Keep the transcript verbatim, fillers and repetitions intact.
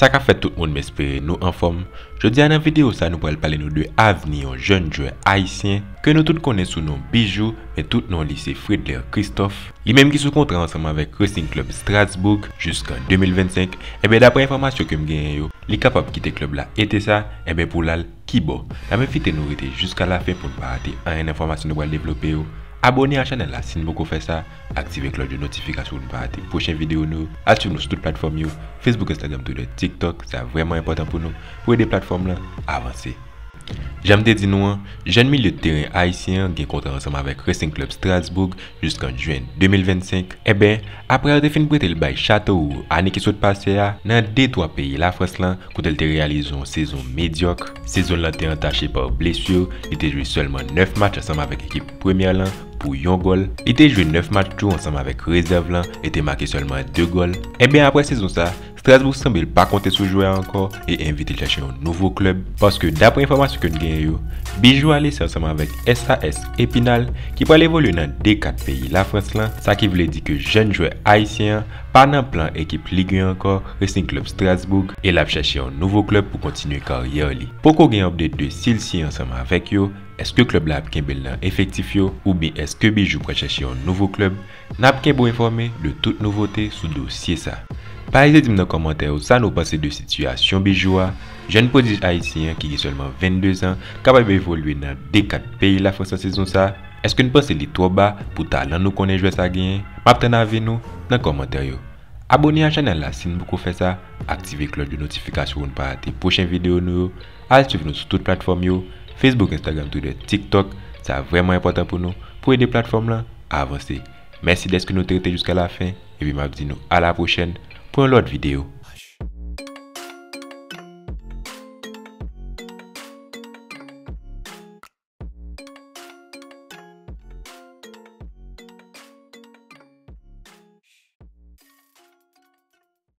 Sa k ap fèt tout moun, m espere nou anfòm. Jodi a nan videyo sa, nou pral pale nou de avni yon jèn jwè ayisyen ke nou tout konnen sou non Bijou, men tout non li se Fredler Christophe. Li menm ki sou kontra ansanm avèk Racing Club Strasbourg jiskan de mil vennsenk. Enben, daprè enfòmasyon ke m genyen yo, li kapab kite klèb la ete sa, enben pou l al kibò. N ap envite nou rete jiska lafen pou n pa rate anyen nan enfòmasyon nou pral devlope yo. Abòne a chanèl la si n poko fè sa, aktive klòch de notifikasyon pou n pa rate pwochen videyo nou yo. Al swiv nou sou tout platfòm yo, Facebook, Instagram, Twitter, TikTok, sa vrèman enpòtan pou nou, pou ede platfòm lan avanse. Jan m te di nou an, jèn milye de teren ayisyen an gen kontra ansanm avèk Racing Club Strasbourg jiskan jen de mil vennsenk. Enben, apre yo te fin prete l bay Châteauroux ane ki sot pase a, nan de twa peyi Lafrans lan, kote l te reyalize yon sezon medyòk. Sezon l lan te antache pa blesi, li te jwe sèlman nèf match ansanm avèk ekip premyè lan pou yon gòl. Li te jwe nèf match tou ansanm avèk rezèv lan e te make sèlman de gòl. Enben, apre sezon sa, Strasbourg sanble l pa konte sou jwè a ankò e envite l chache yon nouvo klèb, paske daprè enfòmasyon ke n genyen yo, Bijou a lese ansanm avèk S A S Épinal ki pral evolye nan D kat peyi Lafrans lan, sa ki vle di ke jèn jwè ayisyen an pa nan plan ekip Ligue un ankò, Racing Club Strasbourg, e l ap chache yon nouvo klèb pou kontinye karyè li. Poko gen update de si l siyen ansanm avèk yo, èske klèb la ap kenbe l nan efektif yo, oubyen èske Bijou pral chache yon nouvo klèb? N ap kenbe w enfòme de tout nouvote sou dosye sa. Pa ezite di m nan kòmantè yo sa nou panse de sitiyasyon Bijou a, jèn pwodij ayisyen an ki gen sèlman vennde zan, kapab evolye nan D kat peyi Lafrans nan sezon sa. Èske n panse li twò ba pou talan nou konnen jwè sa genyen? M ap tann avi nou nan kòmantè yo. Abòne a chanèl la si n poko fè sa, aktive klòch de notifikasyon pou n pa rate pwochen videyo nou yo. Al swiv nou sou tout platfòm yo, Facebook, Instagram, Twitter, TikTok. Sa vrèman enpòtan pou nou, pou ede platfòm lan avanse. Mèsi dèske nou te rete jiska lafen, epi m ap di nou a la pwochèn pou yon lòt videyo.